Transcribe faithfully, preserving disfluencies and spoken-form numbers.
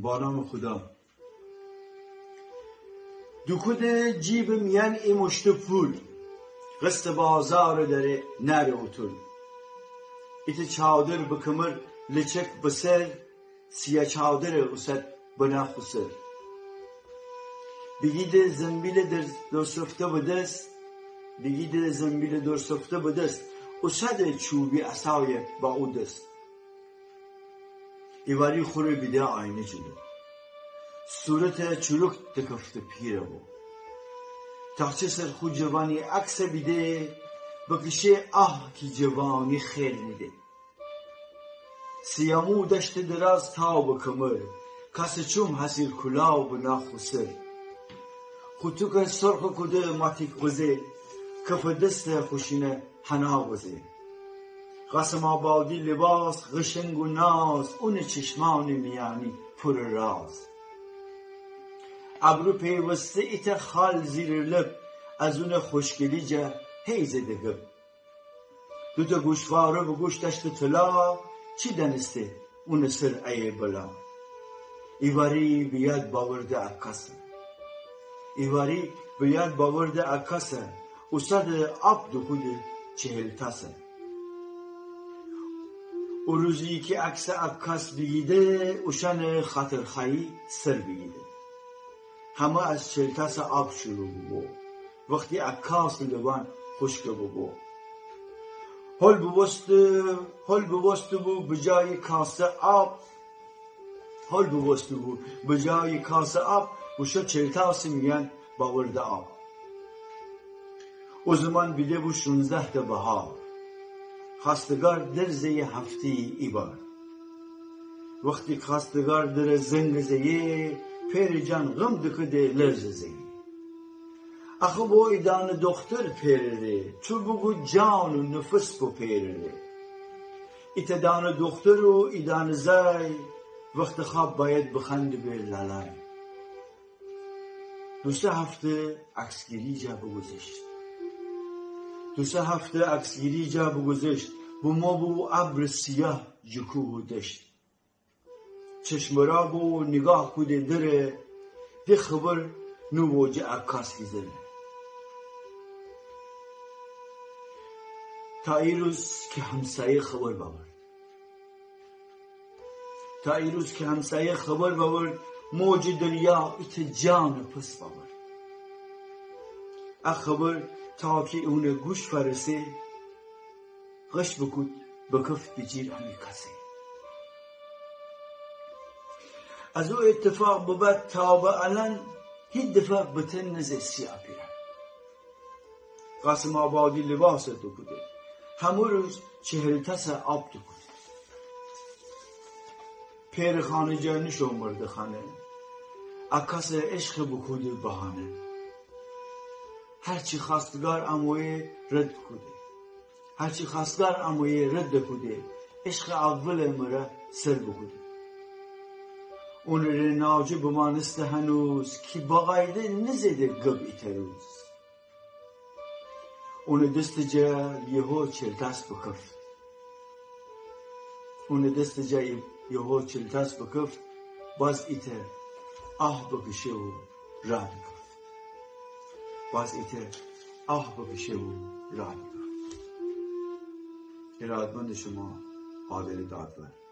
با نام خدا. دوکودٚ جیبٚ میأن ای مشتٚ پول، قسطٚ بازارٚ دره نأره اوتول. ایتأ چادر به کمر، لچک به سر، سیه چادرٚ اوسد بنه خو سر. بیگیده زنبیلٚ در، درسفته به دس، بیگیده زنبیلٚ درسفته به دس، اوسده چوبی عصایه با او دس. ایواری خوره بیده آینه جلو، صورته چروک دکفته پیره بو. تاخچه سر خو جوانی عکسه بیده، بکشه آه کی جوانی خیر نیده. سیامو دشته دراز تا به کمر، کاسٚ چوم حصیر کولا بنه خو سر. خو توکه سرخه کوده ماتیک غوزه، کفٚ دسته خوشینه حنا بزه. قاسم‌آبادی لباس قشنگ و ناز، اونٚ چشمانٚ میأنی پورٚ راز. ابرو پیوسته ایتأ خال زیرٚ لب، از اونٚ خوشگلی جا هی زده گب. دوتأ گوشواره به گوش دشته طلا، چی دأنسته اونٚ سر ایه بلا. ایواری به یاد باورده عکاسه، ایواری به یاد باورده عکاسه، اوسده آب دوکوده چهل‌تاسه. او روزی کی عکسٚ عکاس بیگیده، اوشأنٚ خاطرخوأیی سر بیگیده. همه از چهل‌تاسٚ آب شروع بوبو، وختی عکاسٚ لبأن خوشکه بوبو. هول بوبوسته، هول بوبوسته بو به جایٚ کاسٚ آب، هول بوبوسته بو به جایٚ کاسٚ آب، بوشو چهل‌تاسٚ میأن باورده آب. او زمان بیده بو شونزده‌تأ بهار، خواستگار در زه‌یی هفته‌یی ایبار. وختی خواستگار دره زنگ زه‌یی، پئرٚ جان غم دکده لرز زه‌یی. آخه بو ایدانه دوختر پئرٚ ره، تو بوگو جان و نفس بو پئرٚ ره. ایتأ دانه دوختر و ایدانه زای، وختٚ خواب باید بخوأنده‌بی لالای. دو سه هفته عکسگیری جا بوگوذشت. دو سه هفته عکسگیری جا بوگوذشت، بومو بو ابرٚ سیاه جه کوه و دشت. چشم برا بو نیگاه کوده دره، ده خبر نوبو جه عکاس کی زره. تا ایروز کی همسایه خبر باورد. تا ایروز کی همسایه خبر باورد، موجٚ دریا ایتأ جانٚ پس باورد. ا خبر تا کی اونٚ گوش فأرسه، غش بوکود بکفت بیجیر امی کاسه. از او ایتفاق ببد تا به الأن، هیچ دفعه بتن نزه سیاه پیرأن. قاسم‌آبادی لباسه دوکوده، همه روز چهل‌تاسه آب دوکوده. پئرٚ خانه جا نوشو مردٚ خانه، عکاسٚ عشقه بوکوده بهانه. هرچی خواستگار امویه رد بوکوده، هرچی خواستگار امویه رد بوکوده، عشقٚ اولٚ مره سر بوکوده. اونٚ ره ناجه بمانسته هنوز، کی باقاعده نزده گب ایتأ روز. اونٚ دستٚ جا یهو چهل‌تاس بکفت. اونٚ دستٚ جا یهو چهل‌تاس بکفت، باز ایتأ آه بکشه و راه دکفت. باز ایتأ آه بکشه و راه دکفت. ارادتمندٚ شما، عادل دادور.